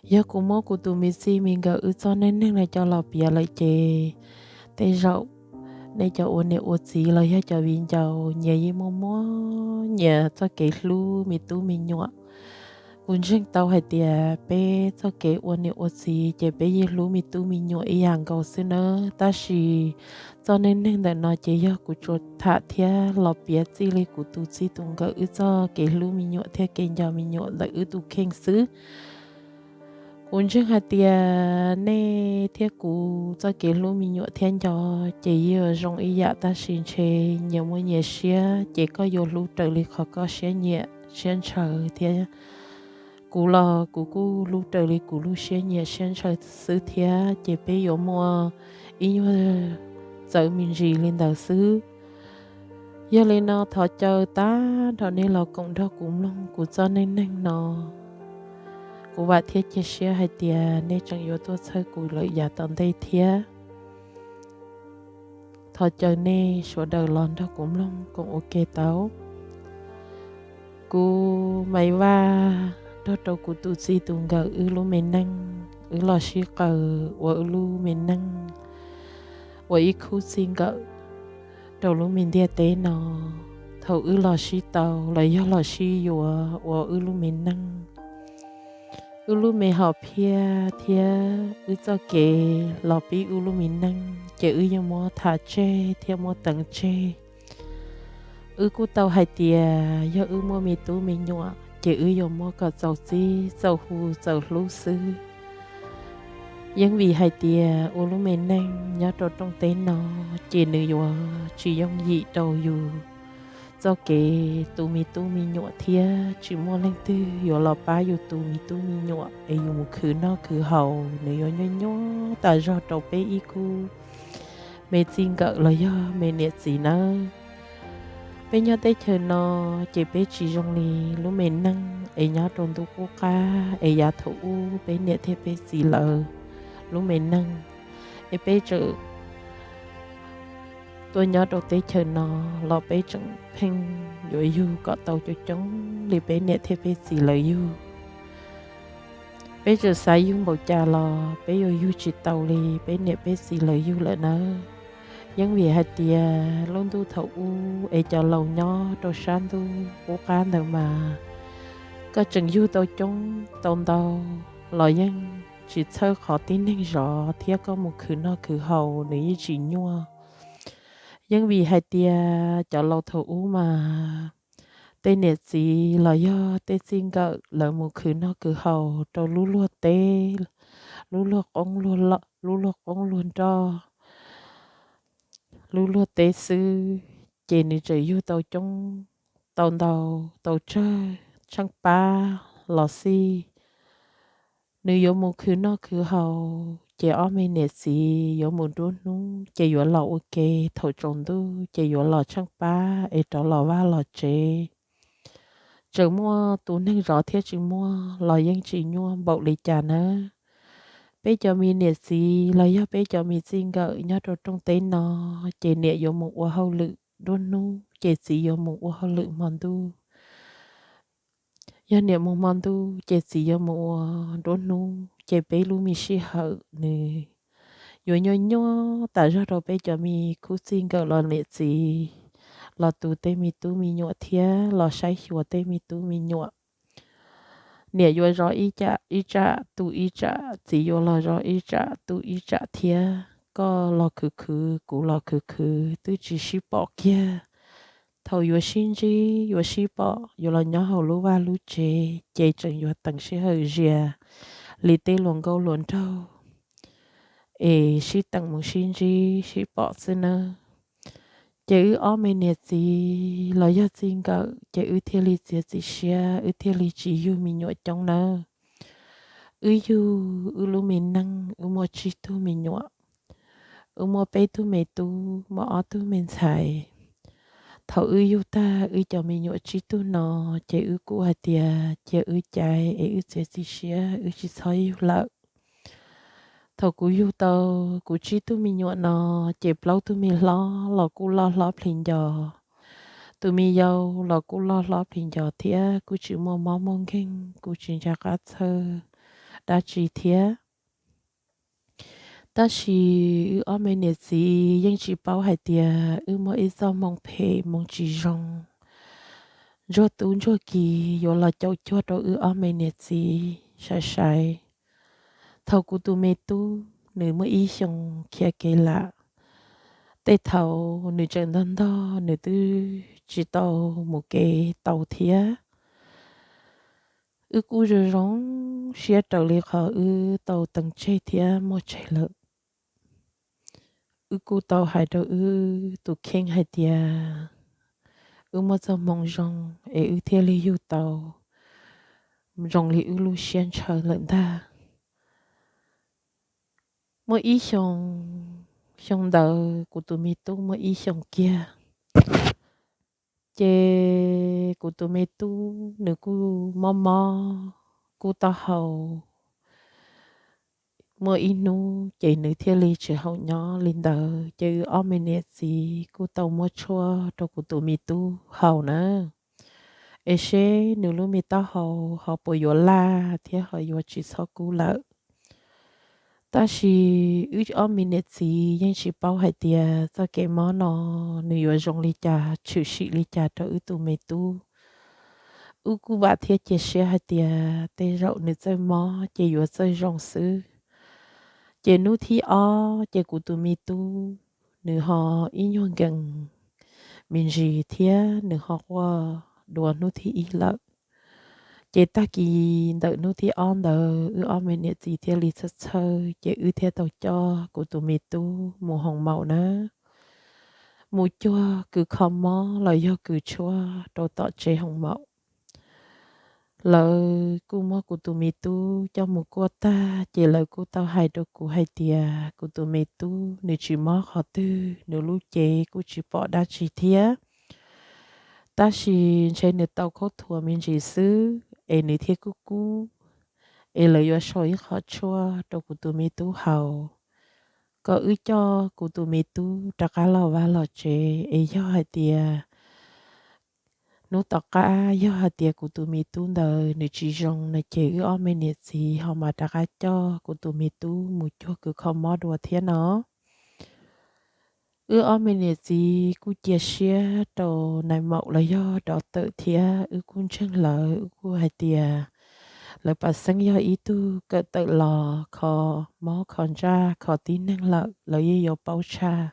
Yog kuv muab kuv tus me txij me nkawm wb txoj neej neeg no coj los piav lawm ces tej zaum nej cov ua niam ua txiv los yog cov viv ncaus nyias yeej muaj muaj nyias txoj kev hlub me tub me nyuam. Kuv ntseeg tau hais tias peb txoj kev ua niam ua txiv ces peb yeej hlub me tub me nyuam ib yam nkaus xwb nawb, tab sis txoj neej neeg ntawm no ces yog kuv tsuas tham thiab los piav txij li kuv tus txij tus nkawm wb txoj kev hlub me nyuam thiab kev nco me nyuam ntawm wb tus kheej xwb. Kuv ntseeg hais tias nej thiab kuv txoj kev hlub me nyuam thiab nco ces yeej zoo ib yam, tab sis ntshe nyias muaj nyias siab ces koj yuav hlub raws li qhov koj siab nyiam siab ntshaw thiab kuv los kuv kuj hlub raws li kuv lub siab nyiam siab ntshaw xwb thiab, ces peb yuav muaj ib nyuag txawv me ntsis li ntawd xwb. Yog li no thov caw tag nrho nej los koom nrog kuv mloog kuv txoj neej neeg no. Kuv vam thiab cia siab hais tias nej tseem yuav tuaj txhawb kuv lawm yav tom ntej thiab. Thov caw nej sawv daws los nrog kuv mloog koom ua ke tau. Kuv Maiv Vaj nrog rau kuv tus txij tus nkawm wb lub me neej, wb los sib qaws ua wb lub me neej, ua ib khub txij nkawm rau lub me ntiaj teb no. Thaum wb los sib tau los yog los sib yuav ua wb lub me neej, wb lub me hom phiaj thiab wb txoj kev los pib wb lub me neej ces wb yeej muab tham tseg thiab muab teev tseg. Wb kuj tau hais tias yog wb muaj me tub me nyuam ces wb yuav muab kom txaus txib txaus hu txaus hlub xwb. Yeej vim hais tias ua lub me neej nyob rau rooj teb no ces nws yuav tsis yooj yim rau yus txoj kev tu me tub me nyuam thiab tsis muaj leej twg yuav los pab yus tu me tub me nyuam es yus mus khwv noj khwv haus, nws yuav nyuaj nyuaj tas zog rau peb ib khub me txij nkawm los yog me niam txiv nawb. Peb nyob teb chaws no ces peb tsis zoo li lub me neej es nyob rau ntuj qub qab es yav thaum ub peb niam thiab peb txiv lawv lub me neej, es peb tseem tuaj nyob rau teb chaws no los peb tseem pheej yuav yug kom tau coob coob li peb niam thiab peb txiv lawv yug. Peb tseem xav yug npaum cas los peb yuav yug tsis tau li peb niam peb txiv lawv yug lawm nawb. Yeej vim hais tias lub ntuj thaum ub es cov laus nyob rau sab ntuj qub qab ntawd mas koj tseem yug tau coob tau ntau los yeej tsis txhawj qhov tib neeg zov thiab koj mus khwv noj khwv haus nws yeej tsis nyuaj. Yeej vim hais tias cov laus thaum ub mas tej niam txiv los yog tej txij nkawm lawv mus khwv noj khwv haus rau lub luag teb, lub luag qoob luag nroj, lub luag teb xwb, ces nws tseem yug tau coob tau ntau, tau tsawg tsheej pab los xij. Nws yuav mus khwv noj khwv haus ces ob me niam txiv yuav mus nruab hnub ces yuav los ua ke, thaum tsaus ntuj ces yuav los tsheej pab es rov los vaj los tsev. Tseem muaj tus neeg zov thiab tsis muaj los yeej tsis nyuaj npaum li cas nawb. Peb cov me niam txiv los yog peb cov me txij nkawm nyob rau rooj teb no, ces niam yuav mus ua hauj lwm nruab hnub ces txiv yuav mus ua hauj lwm hmo ntuj. Yog niam mus hmo ntuj ces txiv yuav mus ua nruab hnub, ces peb lub me sij hawm nws yuav nyuaj nyuaj tas zog rau peb cov me khub txij nkawm los niam txiv los tu tej me tub me nyuam thiab los saib xyuas tej me tub me nyuam. Niam yuav zov ib tsam tu ib tsam, txiv yuav los zov ib tsam tu ib tsam thiab, koj los khwv khwv kuv los khwv khwv twb tsis sib pom kiag. Thaum yuav sib ntsib yuav sib pom yuav los nyob hauv lub vaj lub tsev ces tseem yuav teem sij hawm zias li tej hluas nkauj hluas nraug es sib teem mus sib ntsib sib pom xwb nawb. Ces wb ob me niam txiv los yog txij nkawm ces wb thiaj li txiav txim siab, wb thiaj li tsis yug me nyuam coob nawb. Wb yug wb lub me neej wb muaj tsib tug me nyuam, wb muaj peb tug me tub, muaj ob tug me ntxhais. Thaum wb yug tag wb cov me nyuam tsib tug no, ces wb kuj hais tias cia wb caiv es wb txiav txim siab wb tsis txhob yug lawm. Thaum kuv yug tau kuv tsib tug me nyuam no, ces plaub tug me hlob los kuj loj hlob plhis nco, tus me yau los kuj loj hlob plhis nco thiab kuj tsis muaj mob muaj nkeeg, kuj tsis ntsa qab txhawj, dab tsi thiab. Tab sis wb ob me niam txiv yeej tsis paub hais tias wb muaj ib txoj hmoo phem hmoo tsis zoo ntsuag tub ntsuag ki yuav los caum cuag rau wb ob me niam txiv sai sai. Thaum kuv tus me tub nws muaj ib xyoos khiav kev lam, tej thaum nws tseem ntog ntog nws twb tsis tau mus kev tau thiab. Wb kuj zoo zoo siab raws li qhov wb tau teem tseg thiab muaj tseg lawm. Wb kuj tau hais rau wb tus kheej hais tias wb muaj txoj hmoo zoo es wb thiaj li yug tau zoo li wb lub siab ntshaw lawm ntag. Muaj ib xyoo, xyoo ntawd kuv tus me tub muaj ib xyoos kiag, ces kuv tus me tub nws kuj mob mob kuj taub hau. Muaj ib hnub ces nws thiaj li tsis haum nyob li ntawd, ces wb ob me niam txiv kuj tau muab tshuaj rau kuv tus me tub haus na. Es seb nws lub me taub hau ho puas yuav laj thiab ho yuav tsis txhob kub lawm. Tab sis wb ob me niam txiv yeej tsis paub hais tias txoj kev mob no nws yuav zoo li cas tshwm sim li cas rau wb tus me tub. Wb kuj vam thiab cia siab hais tias tej zaum nws txawj mob ces yuav txawj zoo xwb. Ces hnub thib ob ces kuv tus me tub nws ho ib nyuag nkees me ntsis thiab nws ho quaj dua hnub thib ib lawm. Ces tag kis ntawm hnub thib ob ntawd wb ob me niam txiv thiaj li txhawj txhawj, ces wb thiaj tau coj kuv tus me tub mus hoo maum na, mus cuag kws kho mob los yog kws tshuaj rau tom tsev hoo maum. Lawv kuj muab kuv tus me tub coj mus kuaj tag, ces lawv kuj tau hais rau kuv hais tias kuv tus me tub nws tsis mob qhov twg, nws lub cev kuj tsis pom dab tsi thiab. Tab sis ntshe nws tau khaub thuas me ntsis xwb es nws thiaj kub kub, es lawv yuav sau ib qho tshuaj rau kuv tus me tub haus, kom wb coj kuv tus me tub rov qab los vaj los tsev, es yog hais tias hnub tom qab yog hais tias kuv tus me tub ntawd nws tsis zoo no ces wb ob me niam txiv ho mam rov qab coj kuv tus me tub mus cuag kws kho mob dua thiab no. Wb ob me niam txiv kuj cia siab rau nais maum los yog dov tawm thiab wb kuj ntseeg lawv, wb kuj hais tias lawv pam xeeb yog ib tug kawm tawm los kho mob kho ntsaj kho tib neeg lawm lawv yeej yuav paub tshaj.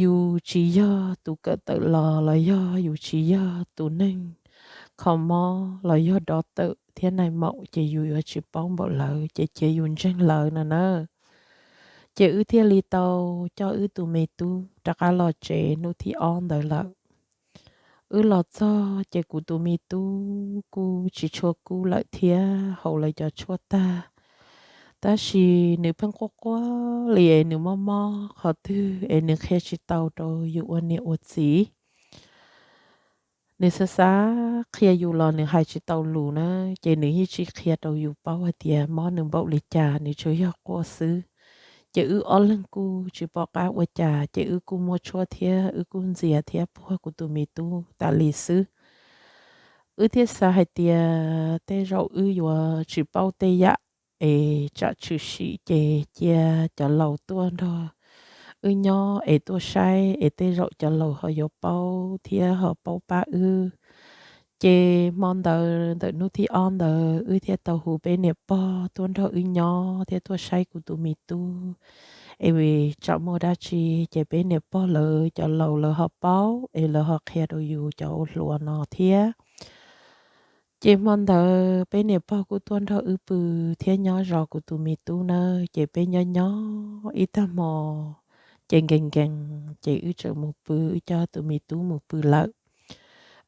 Yus tsis yog tus kawm tawm los los yog yus tsis yog tus neeg kho mob los yog dov tawm thiab nais maum ces yus yuav tsis paub npaum lawv, ces cia yus ntseeg lawv no na. Ces wb thiaj li tau coj wb tus me tub rov qab los tsev hnub thib ob ntawd lawm. Wb los txog ces kuv tus me tub kuj tsis tshua kub lawm thiab, haus lawv cov tshuaj tag, tab sis nws pheej quaj quaj li es nws mob mob qhov twg es nws qhia tsis tau rau yus ua niam ua txiv. Nws xav xav qhia yus los nws hais tsis tau lus na, ces nws yeej tsis qhia rau yus paub hais tias mob nws npaum li cas, nws tsuas yog quaj xwb. Ces wb ob leeg kuj tsis pom qab ua cas, ces wb kuj muab tshuaj thiab wb kuj ntxias thiab puag kuv tus me tub tas li xwb. Wb thiaj xav hais tias tej zaum wb yuav tsis paub tej yam es tsam tshwm sim ces cia cov laus tuaj nrog wb nyob es tuaj saib es tej zaum cov laus ho yuav paub thiab ho paub pab wb. Ces hmo ntawd ntawm hnub thib ob ntawd wb thiaj tau hu peb niam pog tuaj nrog wb nyob thiab tuaj saib kuv tus me tub, es tsam muaj dab tsi ces peb niam pog lawv cov laus lawv ho paub es lawv ho qhia rau yus cov ua hluas no thiab. Ces hmo ntawd peb niam pog kuj tuaj nrog wb pw thiab nyob zov kuv tus me tub nawb. Ces peb nyob nyob ib tag hmo, ces nkees nkees ces wb txawm mus pw, wb coj tus me tub mus pw lawm.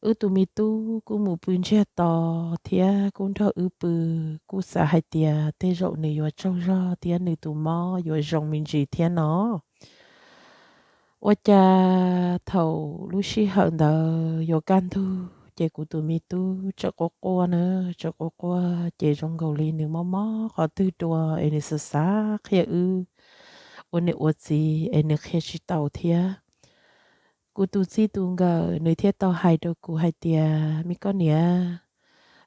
Wb tus me tub kuj mus pw ntsiag to thiab kuj nrog wb pw, kuj xav hais tias tej zaum nws yuav tsaug zog thiab nws tus mob yuav zoo me ntsis thiab no. Ua cas thaum lub sij hawm ntawd yuav kaj ntug ces kuv tus me tub tseem quaj quaj na, tseem quaj quaj ces zoo nkaus li nws mob mob qhov twg dua es nws xav xav qhia wb ua niam ua txiv es nws qhia tsis tau thiab. Kuv tus txij tus nkawm nws thiaj tau hais rau kuv hais tias, me koj niam,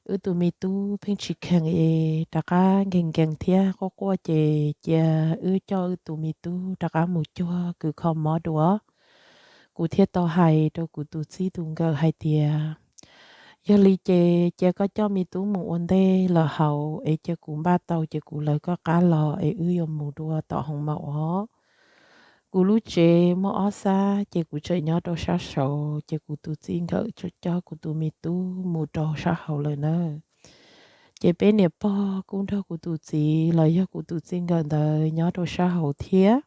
wb tus me tub pheej tsis kheev es rov qab nkees nkees thiab quaj quaj ces cia wb coj wb tus me tub rov qab mus cuag kws kho mob dua. Kuv thiaj tau hais rau kuv tus txij tus nkawm hais tias, yog li ces cia koj coj me tub mus ua ntej lawm hauv es cia kuv npaj tau ces kuv lawv koj qab los es wb yuav mus dua tom hoov maum os. Kuv lub tsev muaj ob sab ces kuv tseem nyob rau sab saud ces kuv tus txij nkawm tseem coj kuv tus me tub mus rau sab hauv lawm na. Ces peb niam pog kuj nrog kuv tus txiv los yog kuv tus txij nkawm ntawd nyob rau sab hauv thiab.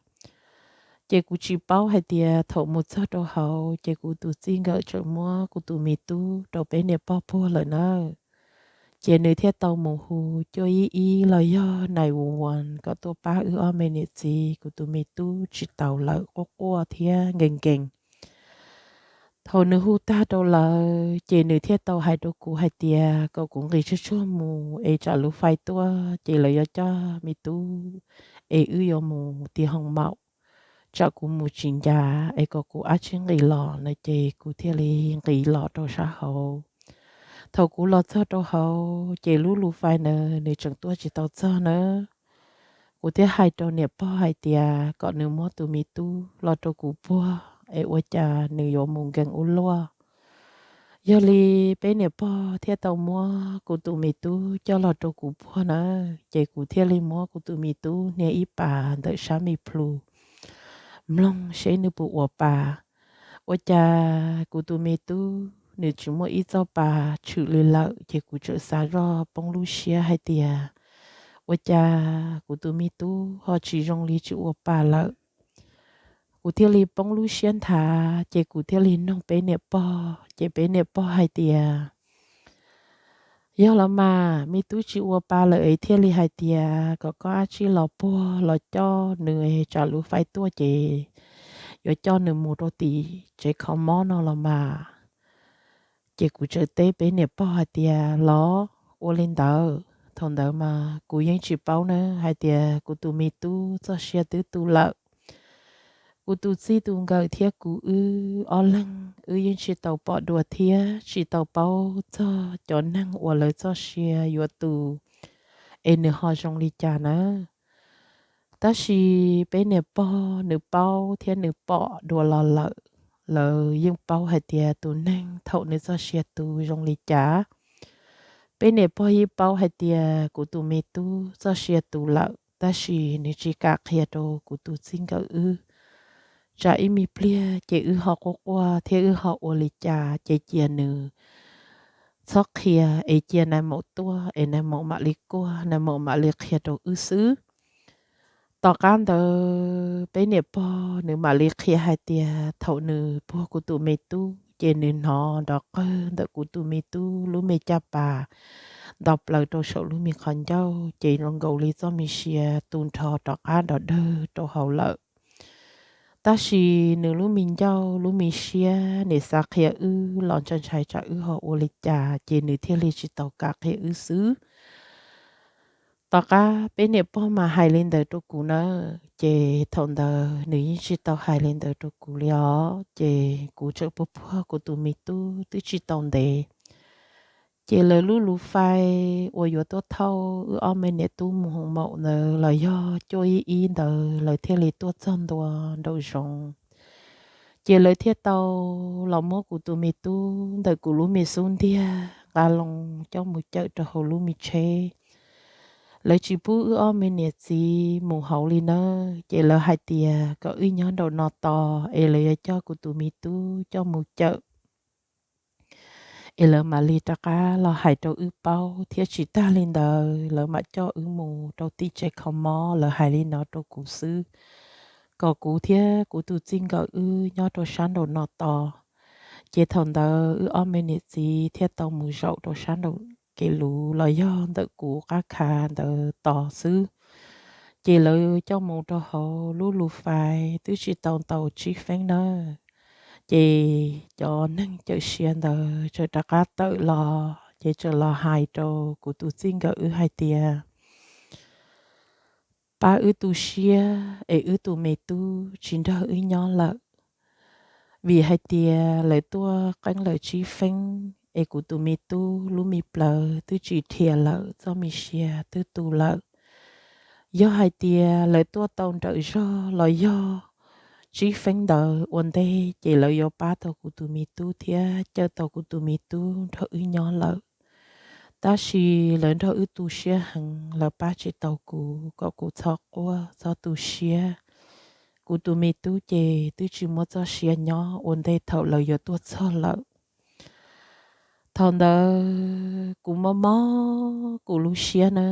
Ces kuv tsis paub hais tias thaum mus txog rau hauv ces kuv tus txij nkawm tseem muab kuv tus me tub rau peb niam pog puag lawm na. Ces nws thiaj tau mus hu cuaj ib ib los yog nine one one kom tuaj pab wb ob me niam txiv, kuv tus me tub tsis taus lawm, quaj quaj thiab nkees nkees. Thaum nws hu tag rau lawv ces nws thiaj tau hais rau kuv hais tias kom kuv nqis tsuag tsuag mus es tsam lub fais tuaj ces lawv yuav coj me tub es wb yuav mus tiv hoov maum, tsam kuv mus tsis ncav es kom kuv ab tsib nqis los no ces kuv thiaj li nqis los rau sab hauv. Thaum kuv los txog rau hauv ces lub lus fais ntawd nws tseem tuaj tsis tau txog na. Kuv thiaj hais rau niam pog hais tias kom nws muab tus me tub los rau kuv puag es ua cas nws yuav mus nkees ua luaj. Yog li peb niam pog thiaj tau muab kuv tus me tub coj los rau kuv puag na, ces kuv thiaj li muab kuv tus me tub hnia ib pas ntawm sab me plhu mloog seb nws puas ua pa. Ua cas kuv tus me tub nws tsis muaj ib txoj pa tshwm li lawm, ces kuv txawm xav zoj poob lub siab hais tias, ua cas kuv tus me tub ho tsis zoo li tsis ua pa lawm? Kuv thiaj li poob lub siab nthav, ces kuv thiaj li noog peb niam pog, ces peb niam pog hais tias, yog los mas, me tub tsis ua pa lawm es thiaj li hais tias kom koj ab tsib los puag los coj nws, tsam lub fais tuaj ces yuav coj nws mus rau tim tsev kho mob no los mas. Ces kuv txawm teb peb niam pog hais tias, los ua li ntawd. Thaum ntawd mas kuv yeej tsis paub na hais tias kuv tus me tub txoj sia twb tu lawm. Kuv tus txij tus nkawm thiab kuv wb ob leeg wb yeej tsis tau pom dua thiab tsis tau paub txog cov neeg uas lawv txoj sia yuav tu es nws ho zoo li cas na. Tab sis peb niam pog nws paub thiab nws pom dua los lawm, lawv yeej paub hais tias tus neeg thaum nws txoj sia tu zoo li cas. Peb niam pog yeej paub hais tias kuv tus me tub txoj sia tu lawm, tab sis nws tsis kam qhia rau kuv tus txij nkawm wb. Tsam ib me pliag ces wb ho quaj quaj thiab wb ho ua li cas ces cia nws txhob qhia es cia nais maum tuaj es nais maum mam li kuaj, nais maum mam li qhia rau wb xwb. Tom qab ntawd peb niam pog nws mam li qhia hais tias thaum nws puag kuv tus me tub ces nws hnov nrov qawg ntawm kuv tus me tub lub me caj pas nto plaws rau saum lub me qhov ncauj, ces zoo nkaus li txoj me sia tu nrho rov qab nrov dawg rau hauv lawm. Tab sis nws lub me ncauj lub me siab nim xav qhia wb los ntshai ntshai tsam wb ho ua li cas, ces nws thiaj li tsis tau kam qhia wb xwb. Tom qab peb niam pog mas hais li ntawd rau kuv na, ces thaum ntawd nws yeej tsis tau hais li ntawd rau kuv li os. Ces kuv tseem puag puag kuv tus me tub twb tsis tau ntev, ces lawv lub lus fais uas yuav tuaj thauj wb ob me niam tub mus hoos maum ntawd los yog cuaj ib ib ntawd lawv thiaj li tuaj txog ntua nraum zoov. Ces lawv thiaj tau los muab kuv tus me tub ntawm kuv lub me xub ntiag nqa loo coj mus cawm rau hauv lub me tsheb. Lawv tsis pub wb ob me niam txiv mus hauv li nawb, ces lawv hais tias kom wb nyob nraum no tos es lawv yuav coj kuv tus me tub coj mus cawm es lawv mam li rov qab los hais rau wb paub thiab. Tsis tag li ntawd lawv mam coj wb mus rau tim tsev kho mob, lawv hais li no rau kuv xwb, kom kuv thiab kuv tus txij nkawm wb nyob rau sab nraum no tos. Ces thaum ntawd wb ob me niam txiv thiaj tau mus zaum rau sab nraum kev luv los yog ntawm kuv qab khav ntawd tos xwb. Ces lawv coj mus rau hauv lub lus fais twb tsis tau ntau tsib feeb nawb, ces cov neeg cawm sia ntawd tseem rov qab tawm los, ces tseem los hais rau kuv tus txij nkawm wb hais tias, pab wb tu siab es wb tus me tub tsis nrog wb nyob lawm, vim hais tias lawv tuaj qeeb lawv tsib feeb es kuv tus me tub lub me plawv twb tsis dhia lawm, txoj me sia twb tu lawm. Yog hais tias lawv tuaj tau nrawm zog los yog tsib feeb ntawd ua ntej ces lawv yuav pab tau kuv tus me tub thiab cawm tau kuv tus me tub nrog wb nyob lawm. Tab sis lawv nrog wb tu siab heev, lawv pab tsis tau kuv kom kuv txhob quaj txhob tu siab. Kuv tus me tub ces twb tsis muaj txoj sia nyob ua ntej thaum lawv yuav tuaj txog lawm. Thaum ntawd kuv mob mob kuv lub siab na,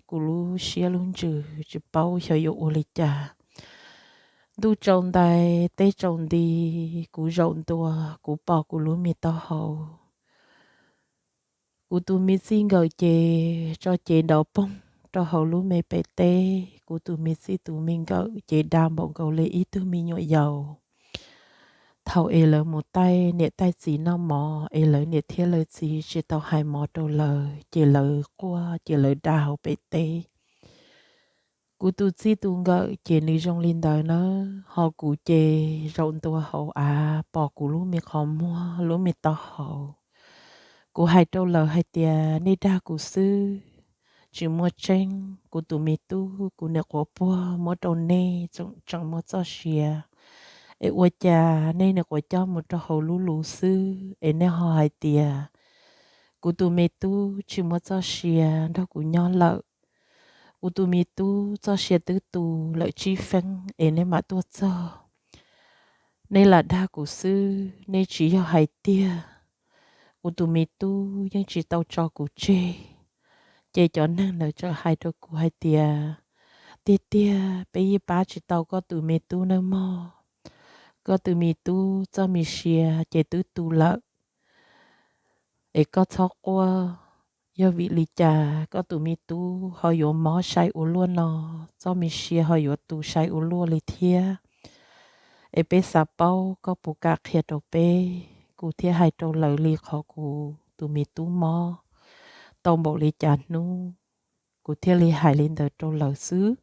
kuv lub siab lub ntsws tsis paub xyov yuav ua li cas. Ntuj tsaus ntais teb tsaus nti, kuv zaum ntua, kuv pom kuv lub me taub hau. Kuv tus me txij nkawm ces tso cev nrov poog rau hauv lub me pem teb. Kuv tus me txij tus me nkawm ces dag npaum nkaus li ib tug me nyuam yaus. Thaum es lawv mus taij niam taij txiv noj mov es lawv niam thiab lawv txiv tsis tau hais mov rau lawv ces lawv quaj ces lawv dag hauv pem teb. Kuv tus txij tus nkawm ces nws zoo li ntawd na, ho kuv ces zaum ntua hauv av pom kuv lub me qhov muag lub me taub hau. Kuv hais rau lawv hais tias nej dag kuv xwb, tsis muaj tseeb. Kuv tus me tub kuv niam quav puag muab rau nej tseem muaj txoj sia, es ua cas nej niam quav coj mus rau hauv lub lus xwb es nej ho hais tias kuv tus me tub tsis muaj txoj sia nrog kuv nyob lawm. Kuv tus me tub txoj sia twb tu lawm tsib feeb es nej mam tuaj txog. Nej lam dag kuv xwb, nej tsis yog hais tiag. Kuv tus me tub yeej tsis tau tso kuv tseg. Ces cov neeg ntawd txawm hais rau kuv hais tias, tiag tiag peb yeej pab tsis tau koj tus me tub nawb mog. Koj tus me tub txoj me sia ces twb tu lawm, es koj txhob quaj. Yog vim li cas koj tus me tub ho yuav mob sai ua luaj no, txoj me sia ho yuav tu sai ua luaj li thiab? Es peb xav paub, koj puas kam qhia rau peb? Kuv thiaj hais rau lawv li qhov kuv tus me tub mob tau npaum li cas hnub, kuv thiaj li hais li ntawd rau lawv xwb.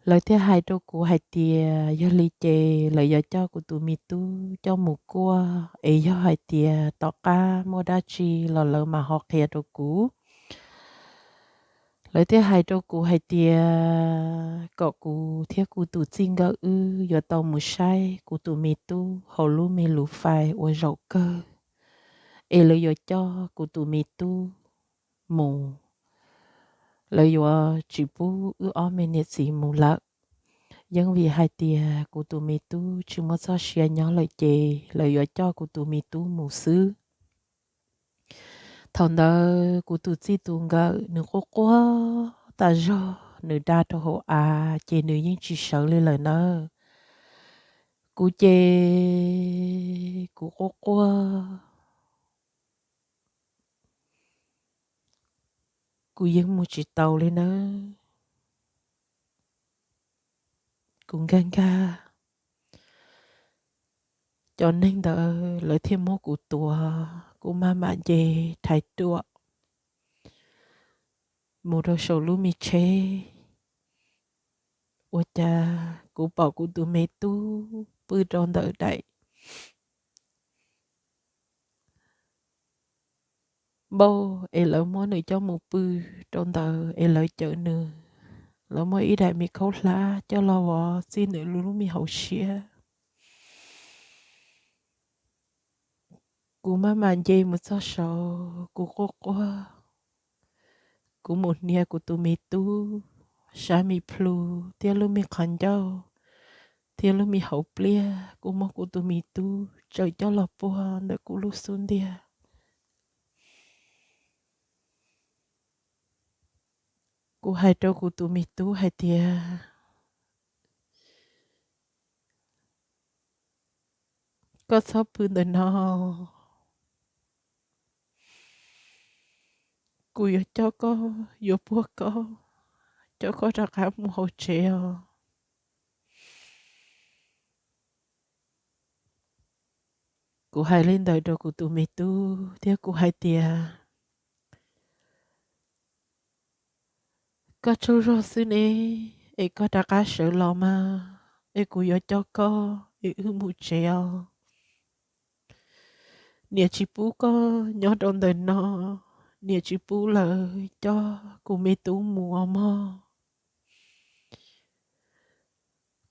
Lawv thiaj hais rau kuv hais tias yog li ces lawv yuav coj kuv tus me tub coj mus kuaj, es yog hais tias tom qab muaj dab tsi los lawv mam ho qhia rau kuv. Lawv thiaj hais rau kuv hais tias kom kuv thiab kuv tus txij nkawm wb yuav tau mus saib kuv tus me tub hauv lub me lus fais ua zaum kawg, es lawv yuav coj kuv tus me tub mus. Lawv yuav tsis pub wb ob me niam txiv mus lawm, yeej vim hais tias kuv tus me tub tsis muaj txoj sia nyob lawm ces lawv yuav coj kuv tus me tub mus xwb. Thaum ntawd kuv tus txij tus nkawm nws quaj quaj tas zog, nws dag rau hauv av ces nws yeej tsis sawv li lawm nawb. Kuv ces kuv quaj quaj, kuv yeej mus tsis tau li nawb. Kuv nkag nkag, cov neeg ntawd lawv thiaj muab kuv tuav, kuv maj mam nce rhais ruam mus rau saum lub me tsheb. Ua cas kuv pom kuv tus me tub pw rau ntawm daim npauj es lawv muab nws coj mus pw rau ntawd es lawv cawm nws, lawv muab ib daim me khaub hlab coj los vov txij nws lub lub me hauv siab. Kuv maj mam nce mus txog saud, kuv quaj quaj. Kuv mus hnia kuv tus me tub sab me plhu thiab lub me qhov ncauj thiab lub me hauv pliaj, kuv muab kuv tus me tub tsaws coj los puag ntawm kuv lub xub ntiag. Kuv hais rau kuv tus me tub hais tias, koj txhob pw ntawm no, kuv yuav coj koj, yuav puag koj, coj koj rov qab mus hauv tsev os. Kuv hais li ntawd rau kuv tus me tub thiab kuv hais tias, koj tsaug zog xwb ne, es koj rov qab sawv los mas, es kuv yuav coj koj es wb mus tsev os. Niam tsis pub koj nyob rau ntawm no, niam tsis pub lawv coj kuv me tub mus os mog.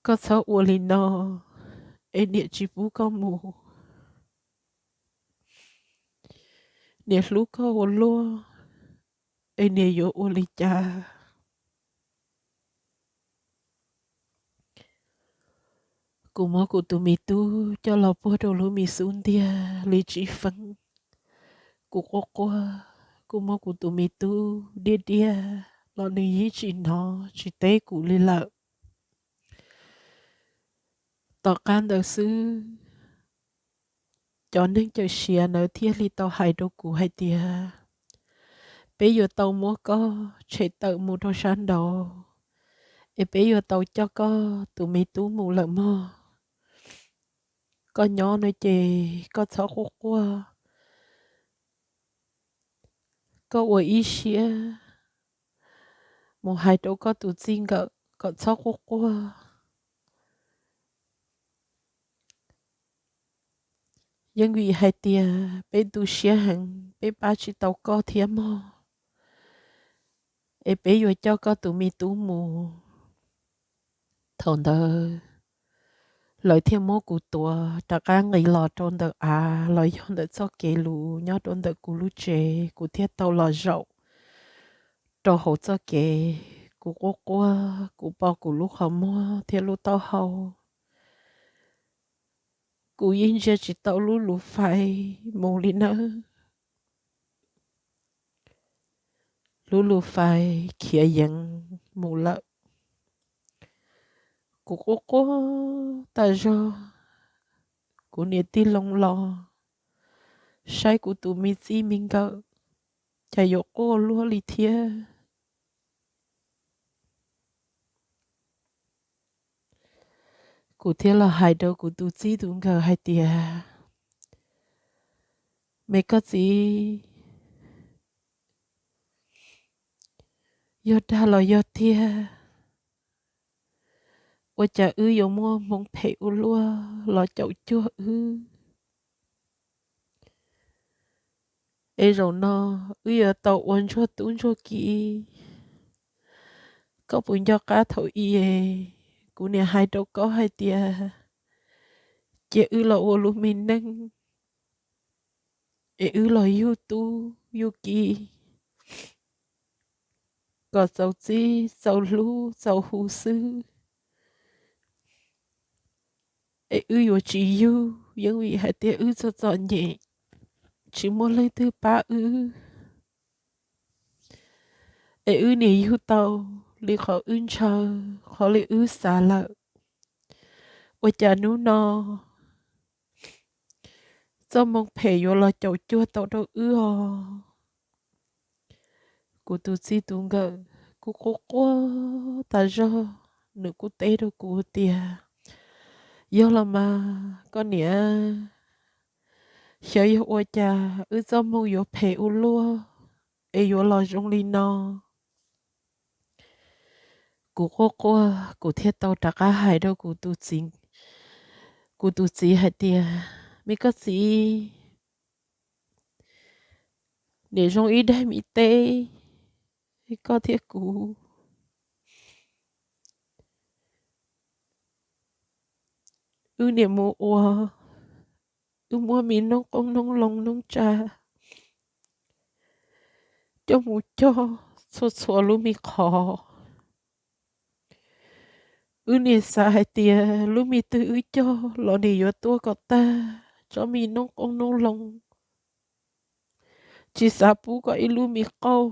Koj txhob ua li no, es niam tsis pub koj mus. Niam hlub koj ua luaj, es niam yuav ua li cas? Kuv muab kuv tus me tub coj los puag rau lub me xub ntiag li tsis feeb. Kuv quaj quaj, kuv muab kuv tus me tub diaj diaj los nws yeej tsis hnov tsis teb kuv li lawm. Tom qab ntawd xwb, cov neeg cawm siav ntawd thiaj li tau hais rau kuv hais tias, peb yuav tau muab koj tshem tawm mus rau sab nraud, es peb yuav tau coj koj tus me tub mus lawm mog. Koj nyob no ces koj txhob quaj quaj, koj ua ib siab mus hais rau koj tus txij nkawm kom txhob quaj quaj. Yeej vim hais tias peb tu siab heev, peb pab tsis tau koj thiab mog, es peb yuav coj koj tus me tub mus. Thaum ntawd lawv thiaj muab kuv tuav rov qab nqis los rau ntawm av los yog ntawm txoj kev lus nyob rau ntawm kuv lub tsev, kuv thiaj tau los zaum rau hauv txoj kev. Kuv quaj quaj, kuv pom kuv lub qhov muag thiab lub taub hau. Kuv yeej ntsia tsis tau lub lus fais mus li nawb. Lub lus fais khiav yeev mus lawm. Kuv quaj quaj tas zog, kuv niam tij loo los saib kuv tus me txij me nkawm, cas yuav quaj luaj li thiab. Kuv thiaj los hais rau kuv tus txij tus nkawm hais tias, me koj txiv, yog dag los yog tiag, ua cas wb yuav muaj hmoo phem ua luaj los caum cuag wb? Es zaum no wb yuav tau ua ntsuag tub ntsuag ki. Koj puas nco qab thaum i kuv niam hais rau koj hais tias, cia wb los ua lub me neej, es wb los yug tub yug ki kom txaus txib txaus hlub txaus hu xwb. Es wb yuav tsis yug, yeej vim hais tias wb txom txom nyem, tsis muaj leej twg pab wb. Es wb niam yug tau li qhov wb ntshaw, qhov li wb xav lawm. Ua cas hnub no txoj hmoo phem yuav los caum cuag tau rau wb os? Kuv tus txij tus nkawm kuj quaj quaj tas zog, nws kuj teb rau kuv tias, yog los mas koj niam, xyov yog ua cas wb txoj hmoo yuav phem ua luaj es yuav los zoo li no. Kuv quaj quaj, kuv thiaj tau rov qab hais rau kuv tus txiv, kuv tus txiv hais tias, me koj txiv, niam zoo ib daim me teb, koj thiab kuv, wb niam mus ua, wb muab me noob qoob noob loo noob tsa coj mus cog txhua txhua lub me qhov. Wb niam xav hais tias lub me twg wb cog los niam yuav tuaj kom tag tsob me noob qoob noob loo, tsis xav pub kom ib lub me qauj,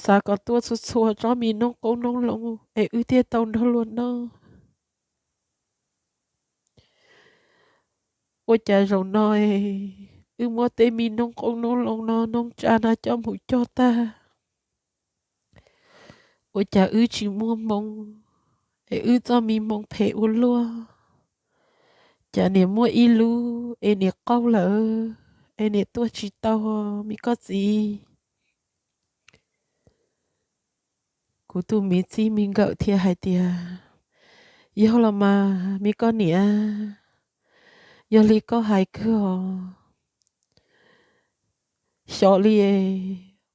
xav kom tuaj txhua txhua tsob me noob qoob noob loo es wb thiaj tau nrog luag noj. Ua cas zaum no wb muab tej me noob qoob noob loo no noob tsa no coj mus cog tag, ua cas wb tsis muaj hmoo, es wb txoj me hmoo phem ua luaj, cas niam muaj ib lub es niam qaug lawm, es niam tuaj tsis tau, me koj txiv. Kuv tus me txij me nkawm thiaj hais tias, yog los mas me koj niam, Yog li koj hais kawg os. Xyov li,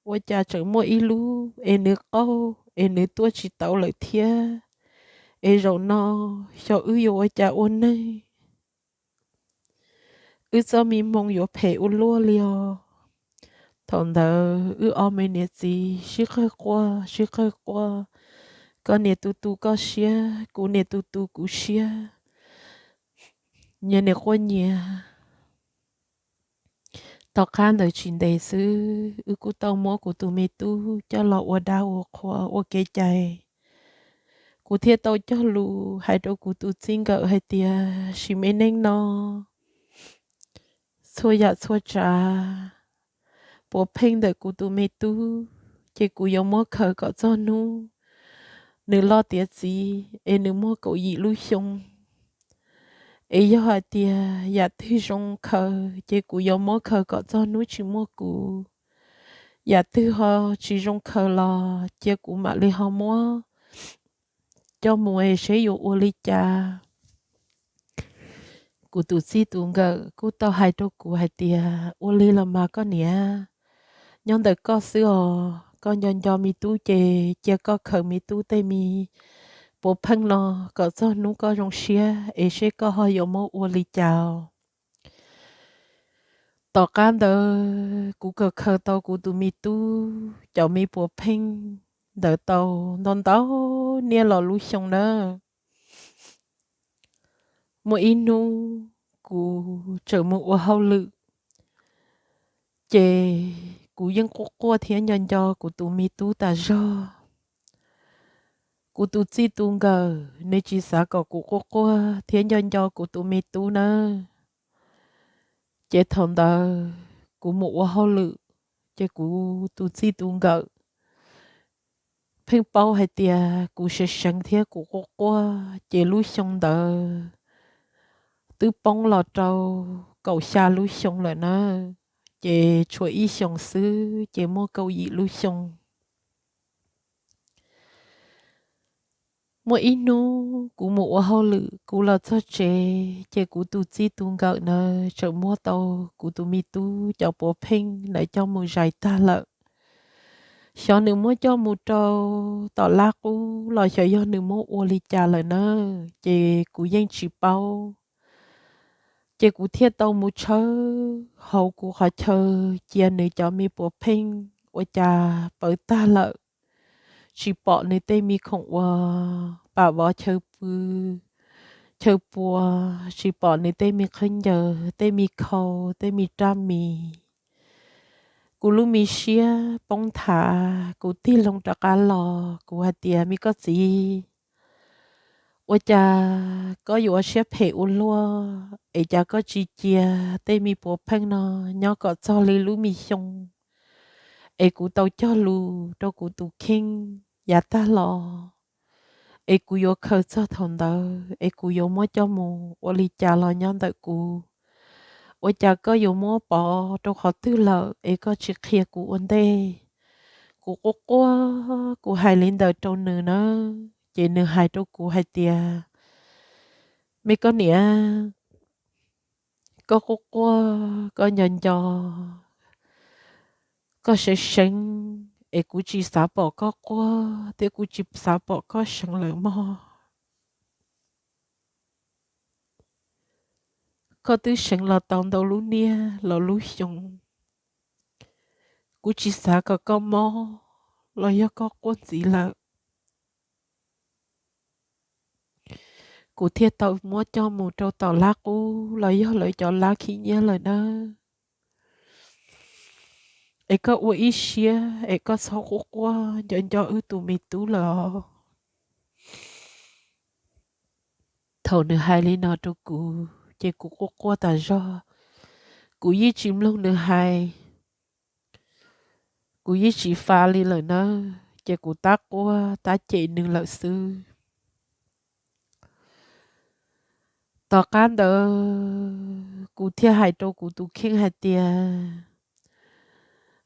ua cas tseem muaj ib lub es nws qaug es nws tuaj tsis tau lawm thiab. Es zaum no xyov wb yuav ua cas ua neej. Wb txoj me hmoo yuav phem ua luaj li os. Thaum ntawd wb ob me niam txiv sib qawg quaj sib qawg quaj, koj niam tu tu koj siab, kuv niam tu tu kuv siab, nyias niam quaj nyias. Tom qab ntawd tsis ntev xwb wb kuj tau muab kuv tus me tub coj los ua dab ua qhua ua kev cai. Kuv thiaj tau cog lus hais rau kuv tus txij nkawm hais tias sim me neej no txhua yam txhua tsav puav pheej ntawm kuv tus me tub ces kuv yuav muab khaws kom txog hnub nws loj tiav txiv es nws muaj kaum yim lub xyoo. Es yog hais tias yam twg zoo khaws ces kuv yuav muab khaws kom txog hnub tsis muaj kuv. Yam twg ho tsis zoo khaws los cia kuv mam li ho muab coj mus es seb yuav ua li cas. Kuv tus txij tus nkawm kuj tau hais rau kuv hais tias ua li los mas koj niam, nyob ntawm koj xwb os, koj nco nco me tub ces cia koj khaws me tub tej me puav pheej no kom txog hnub koj zoo siab es seb koj ho yuav muab ua li cas. Tom qab ntawd kuv khaws khaws tau kuv tus me tub cov me puav pheej ntawd tau ntau ntau niaj los lub xyoo nawb. Muaj ib hnub kuv tseem mus ua hauj lwm, ces kuv yeej quaj quaj thiab nco nco kuv tus me tub tas zog. Kuv tus txij tus nkawm nws tsis xav kom kuv quaj quaj thiab nco nco kuv tus me tub nawb. Ces thaum ntawd kuv mus ua hauj lwm, ces kuv tus txij tus nkawm pheej paub hais tias kuv seev seev thiab kuv quaj quaj, ces lub xyoo ntawd twb poob los rau kaum xya lub xyoo lawm nawb. Ces tshuav ib xyoos xwb ces muaj kaum yim lub xyoo. Muaj ib hnub kuv mus ua hauj lwm kuv los txog tsev, ces kuv tus txij tus nkawm ntawd tseem muab tau kuv tus me tub cov puav pheej ntawd coj mus zais tag lawm. Xyov nws muab coj mus rau tom lab qub los xyov yog nws muab ua li cas lawm nawb, ces kuv yeej tsis paub. Ces kuv thiaj tau mus tshawb hauv kuv qhov chaw cia nws cov me puav pheej ua cas pawv tag lawm. Tsis pom nws tej me khoom ua pam vov chaw pw, chaw pua, tsis pom nws tej me qhawb ncaws, tej me khau, tej me raj mis. Kuv lub me siab poob nthav, kuv tig loo rov qab los kuv hais tias, me koj txiv, ua cas koj yuav siab phem ua luaj es cas koj tsis cia tej me puav pheej no nyob kom txog li lub me xyoo es kuv tau cog lus rau kuv tus kheej yav tag los, es kuv yuav khaws txog thaum ntawd es kuv yuav muab coj mus ua li cas los nyob ntawm kuv. Ua cas koj yuav muab pov rau qhov twg lawm es koj tsis qhia kuv ua ntej? Kuv quaj quaj kuv hais li ntawd rau nws na, ces nws hais rau kuv hais tias, me koj niam, koj quaj quaj, koj nco nco, koj seev seev, es kuv tsis xav pom koj quaj thiab kuv tsis xav pom koj seev lawm mog. Koj twb seev los tau ntau lub niaj los lub xyoo, kuv tsis xav kom koj mob los yog koj quaj ntxiv lawm. Kuv thiaj tau muab coj mus rau tom lab qub los yog lawv cov lab khib nyiab lawm nawb. Es koj ua ib siab es koj txhob quaj quaj nco nco wb tus me tub lawm os. Thaum nws hais li no rau kuv ces kuv quaj quaj tas zog, kuv yeej tsis mloog nws hais, kuv yeej tsis fa li lawm nawb, ces kuv tab quaj tab cem nws lawm xwb. Tom qab ntawd kuv thiaj hais rau kuv tus kheej hais tias,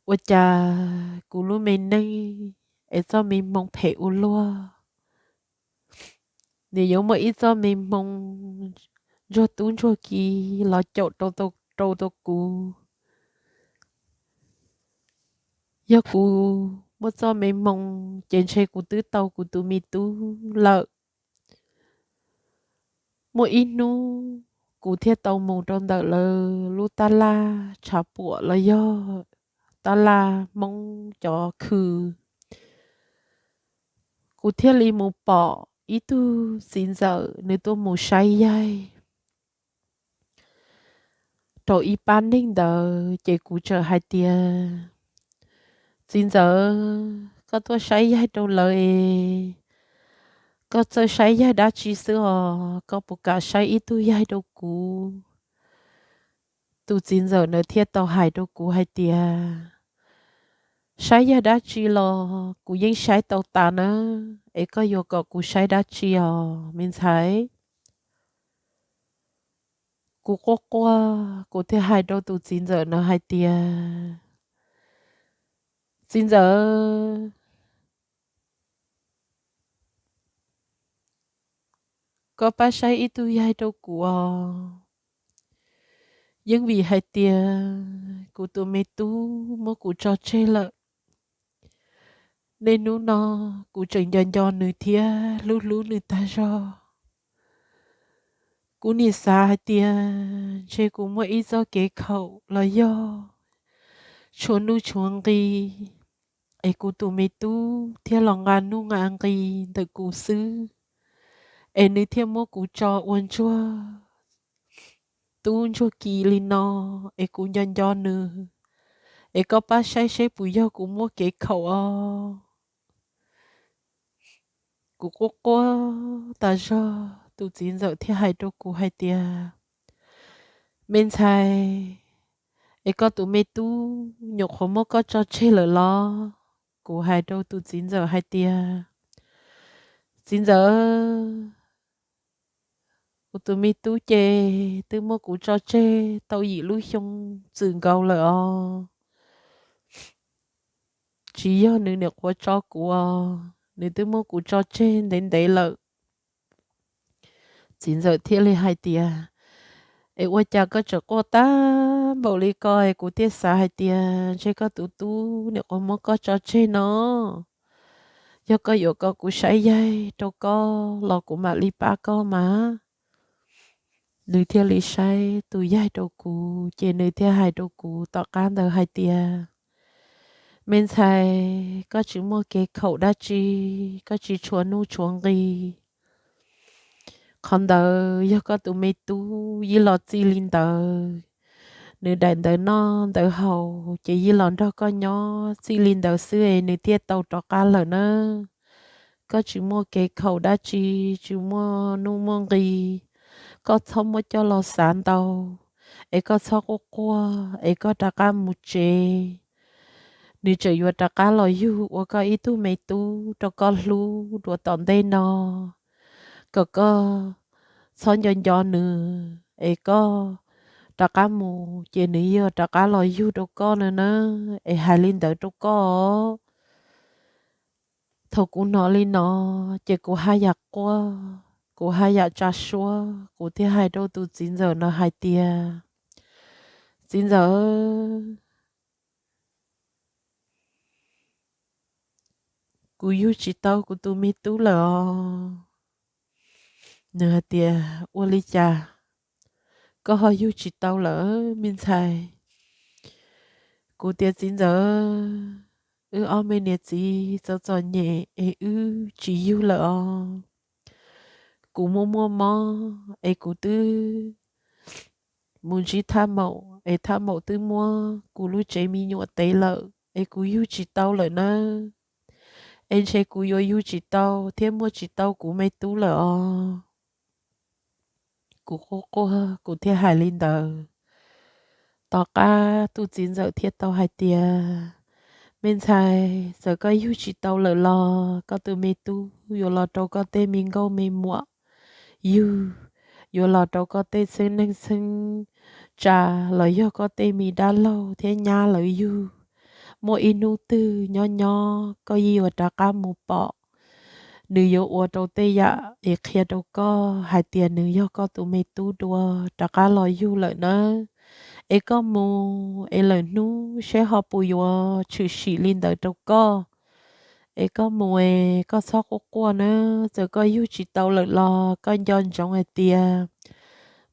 ua cas kuv lub me neej es txoj me hmoo phem ua luaj, nws yuav muaj ib txoj me hmoo ntsuag tub ntsuag ki los caum rau tau kuv. Yog kuv muaj txoj me hmoo ces ntshe kuv twb tau kuv tus me tub lawm. Muaj ib hnub kuv thiaj tau mus rau ntawm lawv lub tab laj tshav puam los yog tab laj Hmoob cov khw. Kuv thiaj li mus pom ib tug txiv ntxawm nws tuaj mus saib yaig rau ib pab neeg ntawd, ces kuv txawm hais tias, Txiv ntxawm, koj tuaj saib yaig rau lawv es koj txawj saib yaig dab tsi xwb os? Koj puas kam saib ib tug yaig rau kuv? Tus txiv ntxawm ntawd thiaj tau hais rau kuv hais tias, Saib yaig dab tsi los kuv yeej saib tau tas nawb, es koj yuav kom kuv saib dab tsi os me ntxhais? Kuv quaj quaj, kuv thiaj hais rau tus txiv ntxawm ntawd hais tias, Txiv ntxawm, koj pab saib ib tug yaig rau kuv os. Yeej vim hais tias kuv tus me tub muab kuv tso tseg lawm. Niaj hnub no kuv tseem nco nco nws thiab hlub hlub nws tag zog. Kuv nim xav hais tias ntshe kuv muaj ib txoj kev khaum los yog tshuav nuj tshuav nqi, es kuv tus me tub thiaj los nqa nuj nqa nqi ntawm kuv xwb, es nws thiaj muab kuv tso ua ntsuag tub ntsuag ki li no, es kuv nco nco nws, es koj pab saib seb puas yog kuv muaj kev khaum os. Kuv quaj quaj tas zog, tus txiv ntxawm thiaj hais rau kuv hais tias, Me ntxhais, es koj tus me tub nyuam qhuav muab koj tso tseg lawm los? Kuv hais rau tus txiv ntxawm hais tias, Txiv ntxawm, kuv tus me tub ces twb muab kuv tso tseg tau yim lub xyoo txwm nkaus lawm os. Tsis yog nws nyuam qhuav tso kuv os, nws twb muab kuv tso tseg ntev ntev lawm. Txiv ntxawm thiaj li hais tias, Es ua cas koj tseem quaj tag npaum li ko? Es kuv thiaj xav hais tias ntshe koj tus tub nyuam qhuav muab koj tso tseg no. Yog koj yuav kom kuv saib yaig rau koj los kuv mam li pab koj mas. Nws thiaj li saib tus yaig rau kuv, ces nws thiaj hais rau kuv tom qab ntawd hais tias, Me ntxhais, koj tsis muaj kev khaum dab tsi, koj tsis tshuav nuj tshuav nqi. Qhov ntawd yog koj tus me tub yeej los txij li ntawd. Nws daim ntawv noj ntawv haus ces yeej los nrog koj nyob txij li ntawd xwb es nws thiaj tau rov qab lawm nawb. Koj tsis muaj kev khaum dab tsi, tsis muaj nuj muaj nqi, koj txhob muab coj los xav ntau, es koj txhob quaj quaj, es koj rov qab mus tsev. Nws tseem yuav rov qab los yug ua koj ib tug me tub rau koj hlub dua tom ntej no, kom koj txhob nco nco nws, es koj rov qab mus ces nws yuav rov qab los yug rau koj no na, es hais li ntawd rau koj. Thaum kuv hnov li no, ces kuv haj yam quaj, kuv haj yam tsa suab, kuv thiaj hais rau tus txiv ntxawm no hais tias, Txiv ntxawm, kuv yug tsis tau kuv tus me tub lawm os. Nws hais tias, Ua li cas koj ho yug tsis tau lawm me ntxhais? Kuv tias, Txiv ntxawm, wb ob me niam txiv txom txom nyem es wb tsis yug lawm os. Kuv muaj muaj mob es kuv twb mus ntsib thaj maum es thaj maum twb muab kuv lub tsev me nyuam tev lawm es kuv yug tsis tau lawm nawb. Es ntshe kuv yuav yug tsis tau thiab muaj tsis tau kuv me tub lawm os. Kuv quaj quaj kuv thiaj hais li ntawd. Tom qab tus txiv ntxawm thiaj tau hais tias, Me ntxhais, txawm koj yug tsis tau lawm los koj tus me tub yuav los rau koj tej me nkauj me muam yug, yuav los rau koj tej txheeb neej txheeb tsa los yog koj tej me dab laug thiab nyab lawv yug. Muaj ib hnub twg nyob nyob koj yeej yuav rov qab mus pom nws yuav ua rau tej yam es qhia rau koj hais tias nws yog koj tus me tub dua rov qab los yug lawm nawb. Es koj mus es lawm hnub seb ho puas yuav tshwm sim li ntawd rau koj. Es koj mus es koj txhob quaj quaj nawb, txawm koj yug tsis tau lawm los koj nco ntsoov hais tias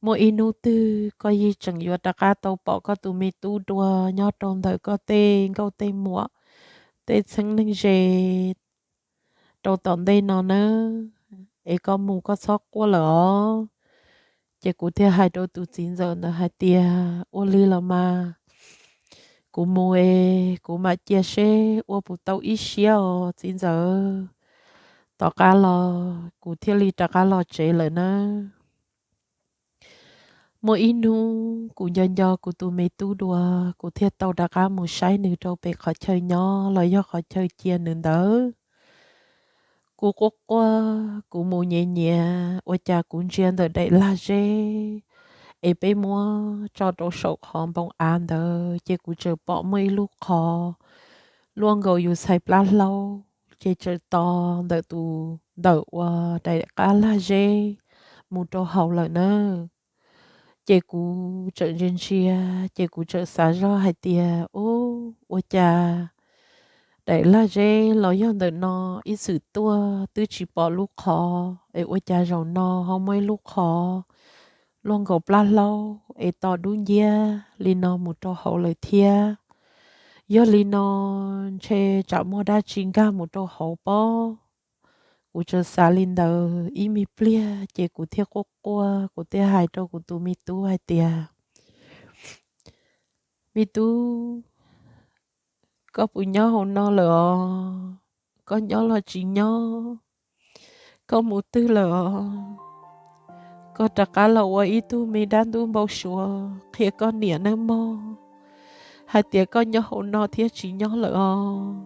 muaj ib hnub twg koj yeej tseem yuav rov qab tau pom koj tus me tub dua nyob rau ntawm koj tej nkauj tej muam, tej txheeb neeg ze rau tom ntej no nawb. Es koj mus koj txhob quaj lawm os. Ces kuv thiaj hais rau tus txiv ntxawm ntawd hais tias, ua li los mas kuv mus es kuv mam cia seb ua puas tau ib siab os txiv ntxawm. Tom qab los kuv thiaj li rov qab los tsev lawm nawb. Muaj ib hnub kuv nco nco kuv tus me tub dua, kuv thiaj tau rov qab mus saib nws rau pem qhov chaw nyob los yog qhov chaw cia nws ntawd. Kuv quaj quaj, kuv mus nyiav nyiav, ua cas kuv ntsia ntawm daim lag zeb es peb muab tso rau saum qhov npoo av ntawd, ces kuv txawm pom muaj ib lub qhov luaj nkaus yus txhais plab hlaub, ces txawm to ntawm tus, ntawm uas daim qab lag zeb mus rau hauv lawm nawb. Ces kuv txawm ntsia ntsia, ces kuv txawm xav zoj hais tias, ub, ua cas daim lag zeb los yog ntawm no ib txwm tuaj twb tsis pom lub qhov, es ua cas zaum no ho muaj ib lub qhov luaj nkaus plab hlaub es to dub nciab li no mus rau hauv lawm thiab. Yog li no ntshe tsam muaj dab tsi nkag mus rau hauv pob. Kuv txawm xav li ntawd ib me pliag ces kuv thiaj quaj quaj, kuv thiaj hais rau kuv tus me tub hais tias, me tub, koj puas nyob hauv no lawm os? Koj nyob los tsis nyob, koj mus twg lawm os? Koj rov qab los ua ib tug me dab ntub npau suav qhia koj niam nawb mog, hais tias koj nyob hauv no thiab tsis nyob lawm os.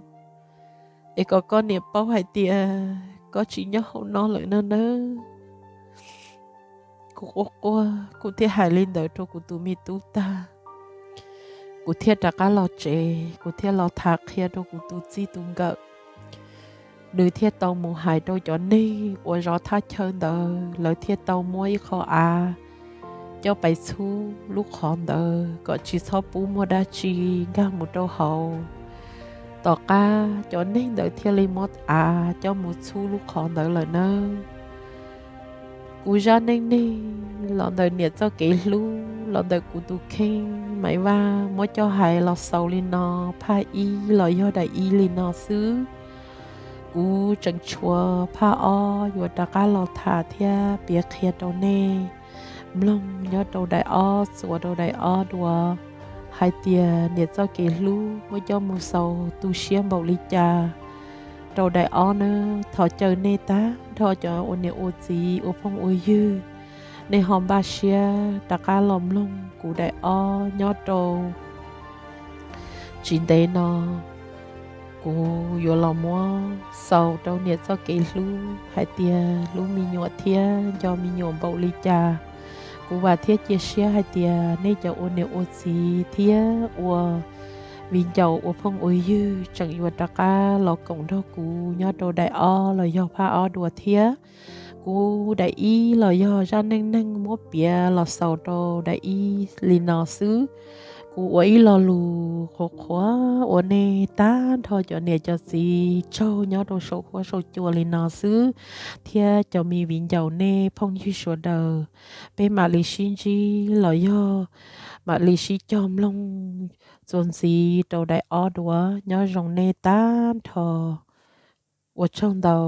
Es kom koj niam paub hais tias koj tsis nyob hauv no lawm no nawb. Kuv quaj quaj, kuv thiaj hais li ntawd rau kuv tus me tub tag, kuv thiaj rov qab los tsev, kuv thiaj los tham qhia rau kuv tus txij tus nkawm. Nws thiaj tau mus hais rau cov neeg uas zov thaj chaw ntawd, lawv thiaj tau muab ib qho av coj pais txhub lub qhov ntawd kom tsis txhob pub muaj dab tsi nkag mus rau hauv. Tom qab cov neeg ntawd thiaj li muab av coj mus txhub lub qhov ntawd lawm nawb. Kuv zaj neej neeg los ntawm niam txoj kev hlub los ntawm kuv tus kheej Maiv Vaj muab coj hais los xaus li no, phaj ib los yog daim ib li no xwb. Kuv tseem tshuav phaj ob yuav rov qab los tham thiab piav qhia rau nej mloog nyob rau daim ob txuas rau daim ob dua, hais tias niam txoj kev hlub muab coj mus xaus tu siab npaum li cas rau daim ob nawb. Thov caw nej tag nrho cov ua niam ua txiv ua phooj ua ywg, nej ho npaj siab rov qab los mloog kuv daim ob nyob rau tsis ntev no. Kuv yuav los muab xaus rau niam txoj kev hlub hais tias hlub me nyuam thiab nco me nyuam npaum li cas. Kuv vam thiab cia siab hais tias nej cov ua niam ua txiv thiab ua viv ncaus ua phooj ua ywg tseem yuav rov qab los koom nrog kuv nyob rau daim ob los yog phaj ob dua thiab. Kuv daim ib los yog zaj neej neeg muab piav los xaus rau daim ib li no xwb. Kuv ua ib lo lus qhuav qhuav ua nej tag nrho cov niam cov txiv tsaug nyob rau saum huab saum cua li no xwb, thiab cov me viv ncaus nej phooj ywg sawv daws, peb mam li sib ntsib los yog mam li sib cog mloog txuas ntxiv rau daim ob dua. Nyob zoo nej tag nrho, ua tsaug ntau.